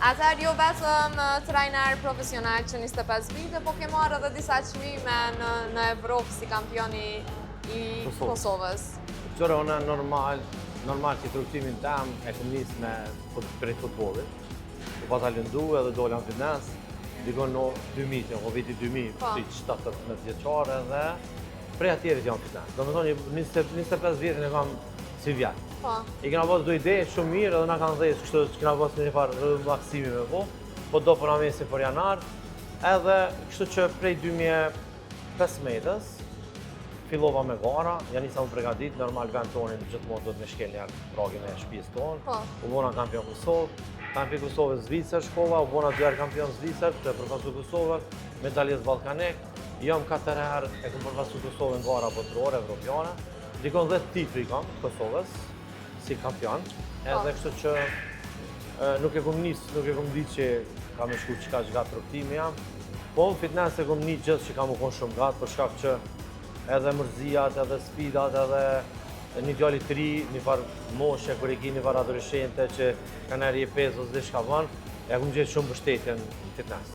Atëherë jo vetëm trajner profesional që 25 vite, po ke marrë edhe disa çmime në Evropë si kampion i Kosovës. Qyre unë normal, normal që rrugëtimin tem e kom nis me prej futbollit. U pata lëndu edhe dola në fitness, dikon në 2000, o viti 2000, si 17 vjeçar edhe prej atjerit jam fitness. Do me thonë, 25 vjetin e kam si vjetë. I kena pas do ide shumë mirë edhe na kanë dhesë, kështu që kena pas një farë relaksimi me po, po do për amesin për janar, edhe kështu që prej 2015-ës, fillova me gara, ja nisa më pregadit, normal vend tonin gjithmonë do të me shkel njerë pragin e shtëpisë tonë. U bona kampion Kosovë, kampion Kosovë Zvicër shkova, u bona dy herë kampion Zvicër, të përfaqësu Kosovën, medaljes Ballkanik, jam katër herë e kom përfaqësu Kosovën në gara botërore, evropiane. Dikon 10 tituj i kam të Kosovës si kampion, edhe kështu që nuk e kom nis, nuk e kom ditë që ka me shku qka që rrugëtimi jam. Po në fitness e kom një gjithë që kam u konë shumë gatë, për shkak që edhe mërzijat, edhe sfidat, edhe një djali të ri, një farë moshe, kur i ki një farë adoleshente që ka nërë je 5 ose diçka bën, e kom gjetë shumë mbështetje në fitness.